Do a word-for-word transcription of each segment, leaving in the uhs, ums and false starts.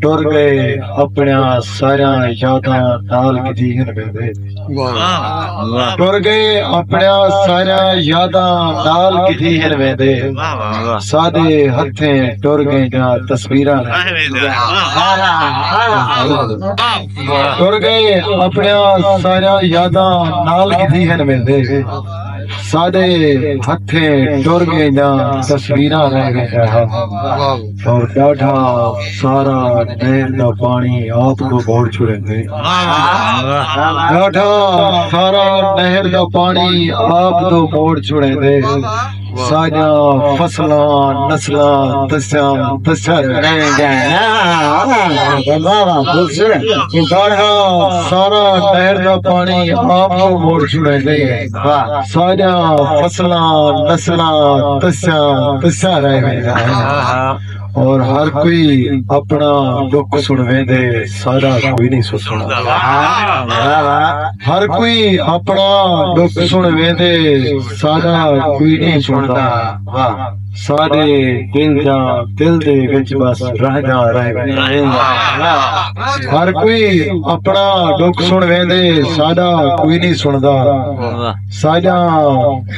ٹر ڳئے اپݨیاں ساریاں یاداں نال گھدی ہن ویندے۔ ٹر ڳئے اپݨیاں ساریاں یاداں نال گھدی ہن ویندے۔ ساݙے ہتھیں ٹر ڳئیاں تصویراں نے۔ ٹر ڳئے اپݨیاں ساریاں یاداں نال گھدی ہن ویندے۔ ساݙے ہتھیں ٹر ڳئیاں تصویراں رہ ڳئیاں ہن۔ اور ݙاڈھا سارا نہر دا پاݨی آپ توں موڑ چھڑیندے۔ ݙاڈھا سارا نہر دا پاݨی آپ توں موڑ چھڑیندے۔ ساݙیاں فصلاں نسلاں تسیاں تسیاں رہ ڳئیاں۔ ݙاڈھا سارا نہر دا پاݨی آپ توں موڑ چھڑیندے۔ ساݙیاں فصلاں نسلاں تسیاں تسیاں رہ ڳئیاں۔ اور ہر کوئی اپݨا ݙکھ سݨویندے، ساݙا کوئی نہیں سݨدا۔ ہر کوئی اپݨا ݙکھ سݨویندے، ساݙا کوئی نہیں سݨدا۔ ساݙے دل جاں دل دے وچ بس رہنداں رہ ڳئیاں۔ ہر کوئی اپݨا ݙکھ سݨویندے، ساݙا کوئی نہیں سݨدا۔ ساݙا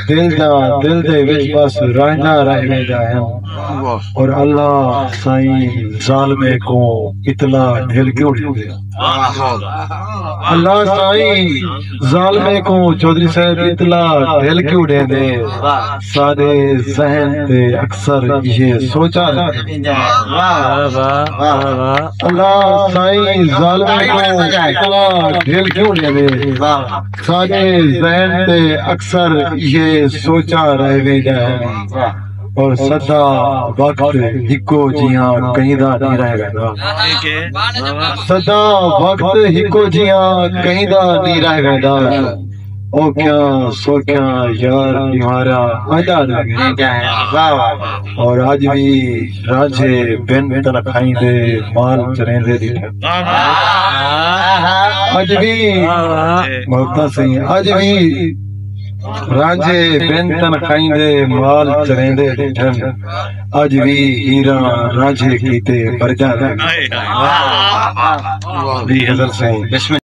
دل جاں دل دے وچ بس رہنداں رہ ڳئیاں ہن۔ اور اللہ سائیں ظالمیں کوں اطلاع ڈھل کیوں ݙیندے؟ اللہ سائیں ظالمیں کوں، چوہدری صاحب، اطلاع ڈھل کیوں ݙیندے؟ ساݙے ذہن تے اکثر ایہے سوچاں رہندیاں۔ اللہ سائیں ظالمیں کوں اطلاع ڈھل کیوں ݙیندے؟ ساݙے ذہن تے اکثر ایہے سوچاں رہ ویندیاں ہن۔ اور سدا وقت ہکو جیہاں کہیں دا نہیں رہ ویندا۔ سدا وقت ہکو جیہاں کہیں دا نہیں رہ ویندا۔ اوکھیاں سوکھیاں یار ݙیہاڑا آندا رہ ویندا۔ اور اڄ وی رانجھے بن تنخائیں دے مال چریندے ݙٹھن۔ اڄ وی، محبتاں سئیں، اڄ وی رانجھے بن تنخائیں دے مال چریندے ݙٹھن۔ اڄ وی ہیراں رانجھے کیتے برجاں رہ ڳئیاں۔ جی حضرت سئیں۔